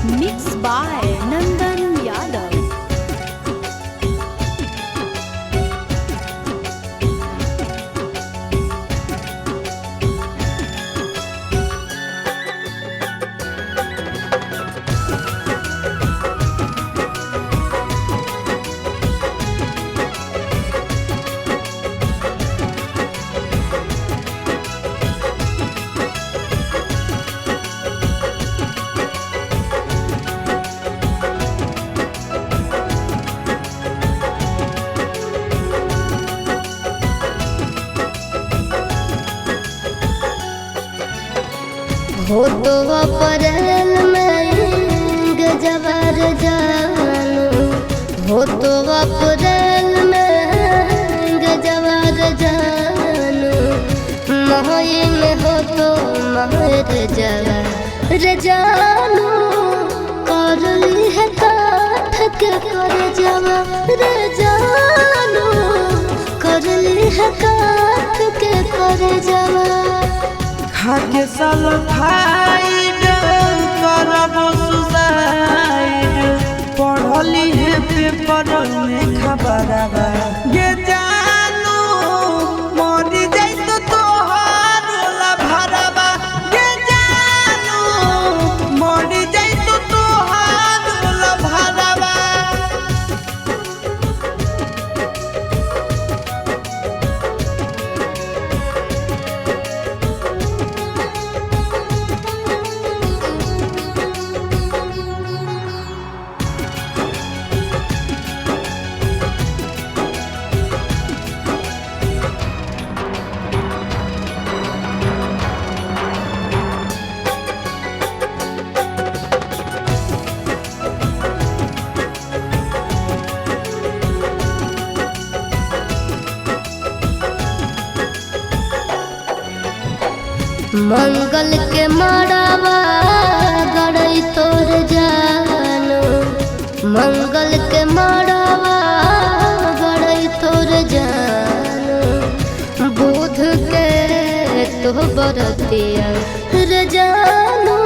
Mix by Nandan Yadav. हो तो अप्रैल में गजबर जानू, हो तो अप्रैल में गजबर जानू, मई में हो तो महर जवा रे जानू, कर ली है काठ के कर जवा रे जानू, कर ली है काठ के कर जवा। खाके सल्फाइड करब सुसाइड, पढ़ली है पेपर में खबरवा गे जानू, मरी जाइत तोहार भरवा गे जानू, मरी जाइत तोहार भरवा। मंगल के मड़ावा गड़ई तोर जानो, मंगल के मड़ावा गड़ई तोर जानो, बुध के तो बरतिया रे जानो,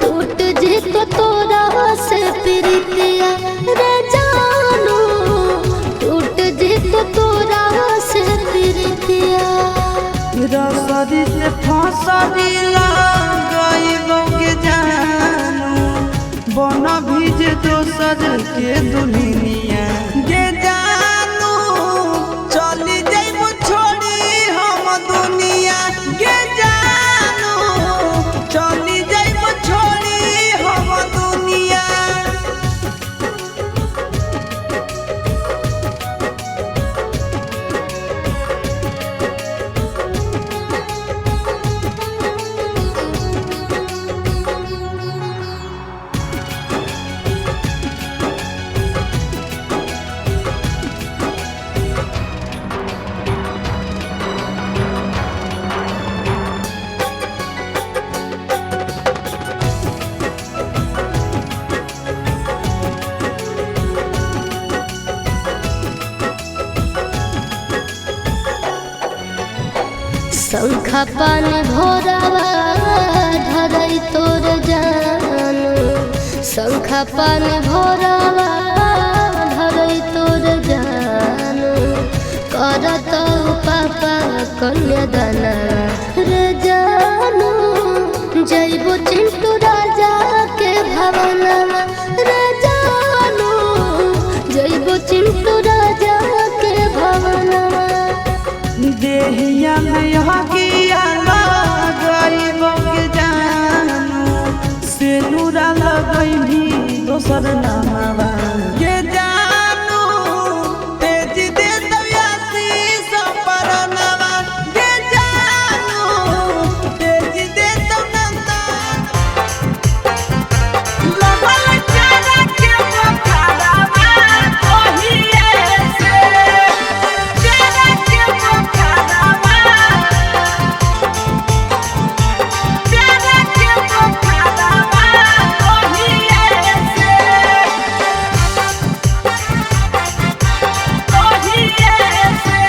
टूट जित तोरा से प्रीतिया रे जानो, टूट जित तोरा से प्रीतिया। रसरी से फसरी लगइबो के जानू, बन भीज दोसर के दुल्हनिया गे जानू, चली जाइबो छोड़ी हम दुनिया गे जानू, चली जाइबो छोड़ी हम दुनिया। शंखा पान भोरवा धरई तोर जानो, शंखा पान भोरवा धरई तोर जानो, करत पापा कन्यादाना रे जानो, जइबो चिंटू राजा के भवनवा रे जानो, जइबो चिंटू राजा के भवनवा। देहिया में हकिया लगइबो के जानू, सेनुरा लगइबी दोसर नामवा गे जानू, तेज दे दयासी सपरनवा गे जानू, तेज दे तो नंदा लगल चारा के बखारावा ओहिए से, चारा के बखारावा, चारा के बखारावा ओहिए से, ओहिए से।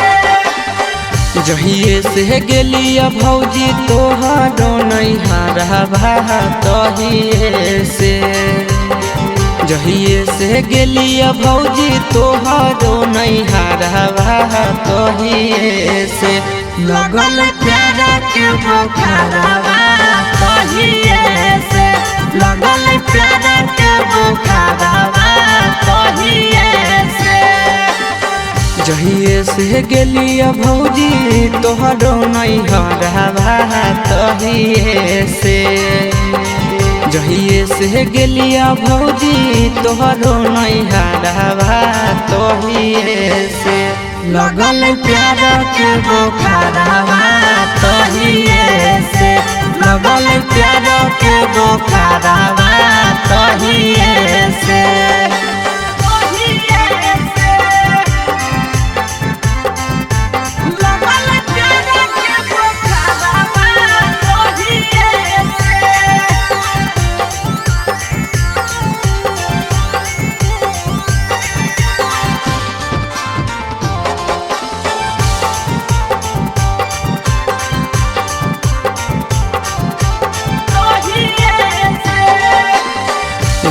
जहिए से गेलिया भौजी तोहारो नहीं नैहरवा तहिए से। जहिए से गेलिया भौजी तोहरो नैहरवा तहिए से। लगल प्यारा के बोखारवा तहिए से। लगल प्यारा के बोखारवा तहिए से। जहिए से गेलिया भौजी तोहरो नैहरवा तहिए से। जहिए से गेलिया भौजी तोहरो नैहरवा तहिए से। लगल प्यारा के बोखारवा तहिए से। लगल प्यारा के बोखारवा तहिए से।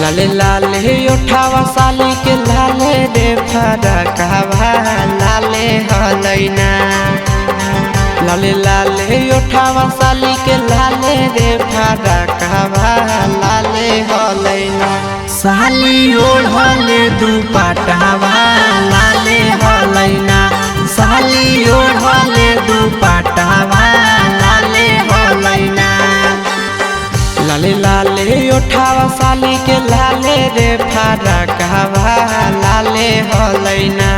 लाले लाले उठावा साली के लाले रे फरकवा लाले हलैना। लाले लाले उठावा साली के लाले रे फरकवा लाले हलैना। साली ओढ़ले दुपट्टावा लाले हलैना। साली ओढ़ले दुपट्टावा लाले हलैना। लाले लाले उठावा साली के लाले रे फरकवा लाले हलैना।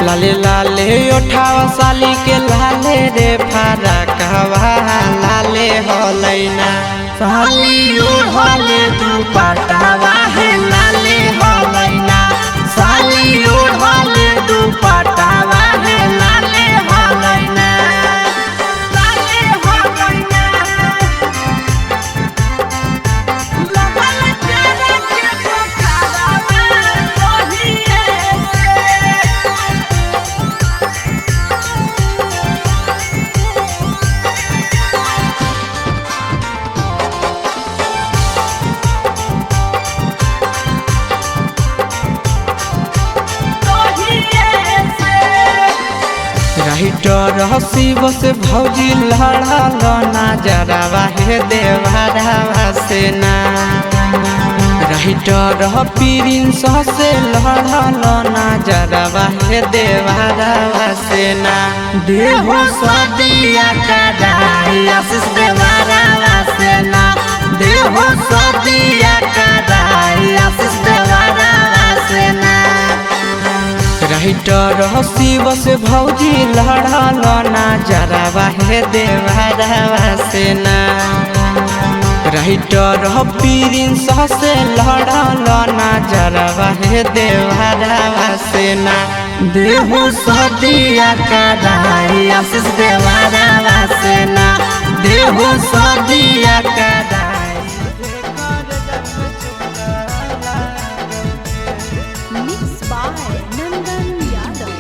लाले लाले उठावा साली के लाले रे फरकवा लाले हलैना। साली ओढ़ले दुपट्टावा हे लाले हलैना। साली ओढ़ले दुपट्टावा हे लाले हलैना। लाले हलैना। लगल प्यारा के बोखारवा तहिए से। राइटर शिव से भौजी लड़ल ना जरावा हे देवरावा से ना। राइटर प्रिंस से लड़ल ना जरावा हे देवरावा से ना। देहो सदिया कराई आशीष देवरावा से ना। देहो सदिया कराई आशीष देवरावा से ना। राइटर शिव से भौजी लड़ल ना जरावा हे देवरावा से ना। राइटर प्रिंस से लड़ल ना जरावा हे देवरावा से ना। देहो सदिया कराई आशीष देवरावा से ना। देहो सदिया कराई। Mixed by Nandan Yadav.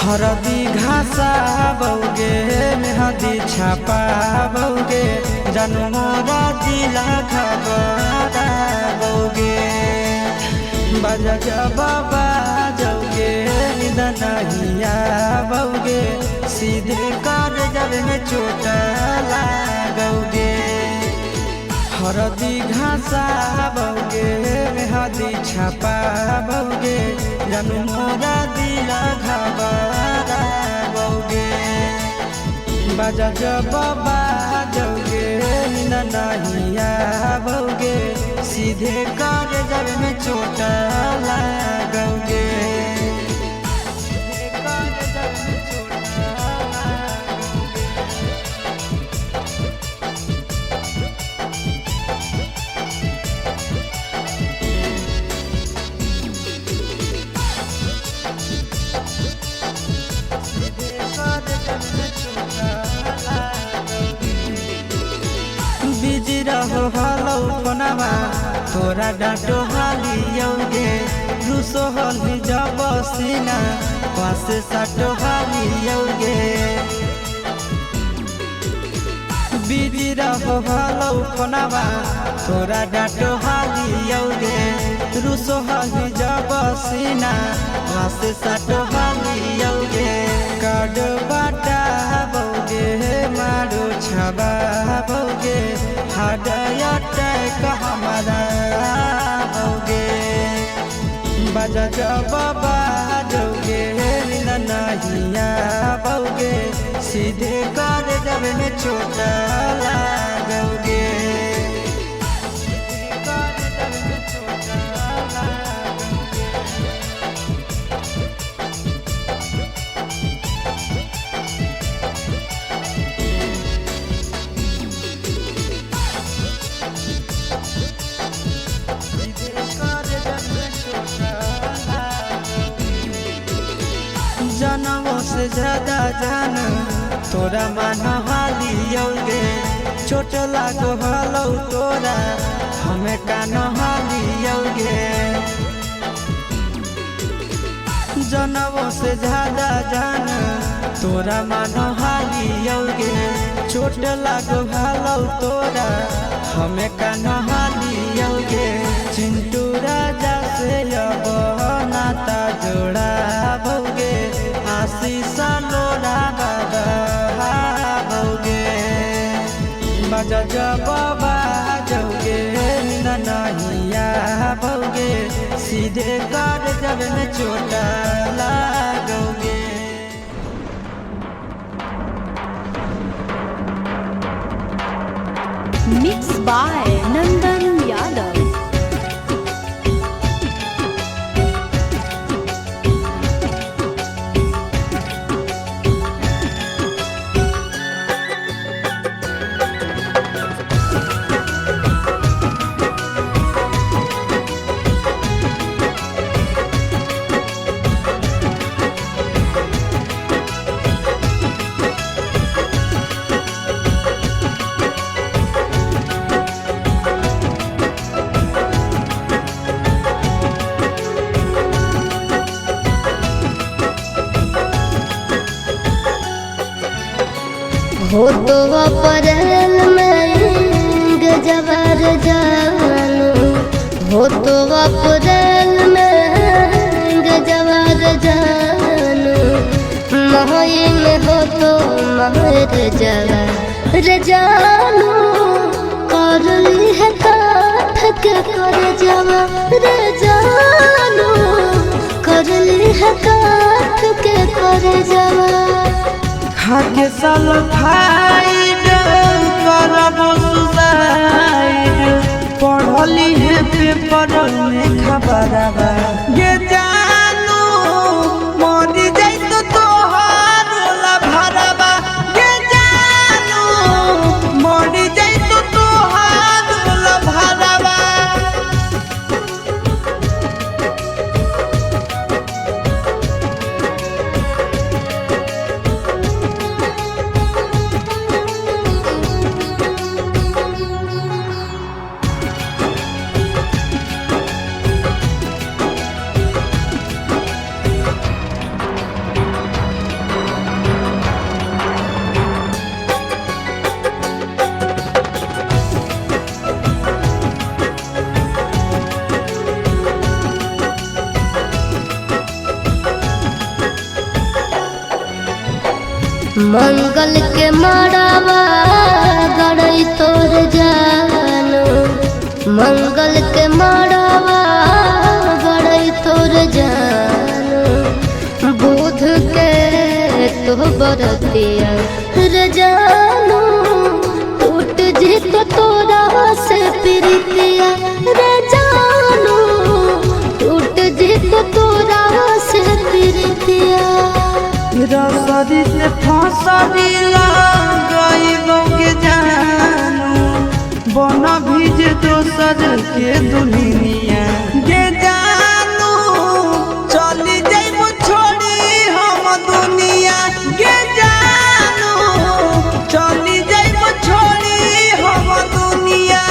हरदी घासा बौगे मेहदी छापा बौगे जनमोरा जिला खबरा बौगे। बजा बाबा जाओगे निद नहिया बौगे सीधे कर जब में चोट लागौगे। हरदी घासा बौगे मेहदी छापा बौगे जनमोरा दिला घबरा बौगे। बजा जब बाजौगे निंद नहिया बौगे सीधे कर जब में चोट लागौगे। सीधे कर जब में चोट लागौगे। सीधे कर जब में चोट तोरा डांटो हालियौगे रुसो हली जब सीना पास सटो हालियौगे। बिजी रहो हलौ फोनवा तोरा डांटो हालियौगे रुसो हली जब सीना पास सटो हालियौगे। कार्ड बाटा बौगे मारो छबा बौगे हार्ट अटैक हमारा बौगे। बजा जब बाजोगे नहिया बौगे सीधे कर जब में चोट लागोगे। जनमों से ज्यादा जान तोरा मन हालियौगे चोट लागो हलौ तोरा हमें कान हालियौगे। जनमों से ज्यादा जान तोरा मन हालियौगे चोट लागो हलौ तोरा हमें कान हालियौगे। चिंटू राजा से अब नाता जोड़ा बौगे आशीष लोड़ा बाबा बौगे। बजा जब बाजोगे नहिया बौगे सीधे कर जब में चोट लागोगे। Mix by Nandan Yadav. हो तो अप्रैल में गजबर जानू, हो तो अप्रैल में गजबर जानू, मई में हो तो मर जवर जानू, कर ली है काठ के कर जवा रे जानू, कर ली है काठ के कर जवा। खाके सल्फाइड करब सुसाइड पढ़ली है पेपर में खबरवा गे जानू मरी जाइत तोहार भरवा गे जानू मरी जाइत तोहार भरवा। मंगल के मड़ावा गड़ई तोर जानो, मंगल के मड़ावा गड़ई तोर जानो, बुध के तो बरतिया रे जानो, टूट जित तोरा से प्रीतिया रे जानो, टूट जित तोरा से प्रीतिया। रसरी से फसरी लगइबो के जानू बन भीज दोसर के दुनिया गे जानू चली जाइबो छोड़ी हम दुनिया गे जानू चली जाइबो छोड़ी हम दुनिया।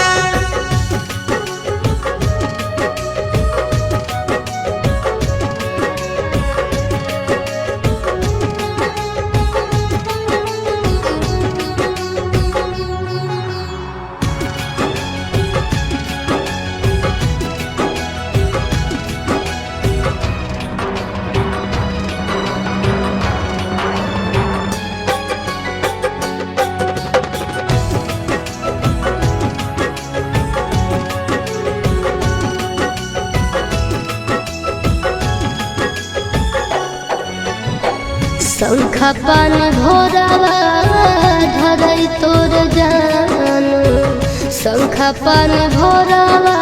शंखा पान भोरावा धरई तोर जानू, शंखा पान भोरावा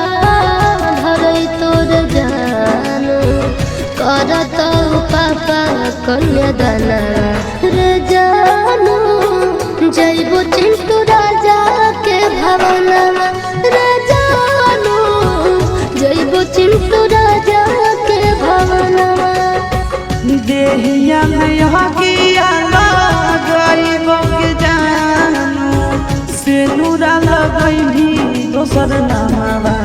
धरई तोर जानू। करत पापा कन्यादाना रे जानू, जैबो चिंटू राजा के भवनवा रे जानू, जैबो चिंटू राजा के भवनवा। देहिया में हकिया लगइबो के जानू, सेनुरा लगइभी दोसर नामवा।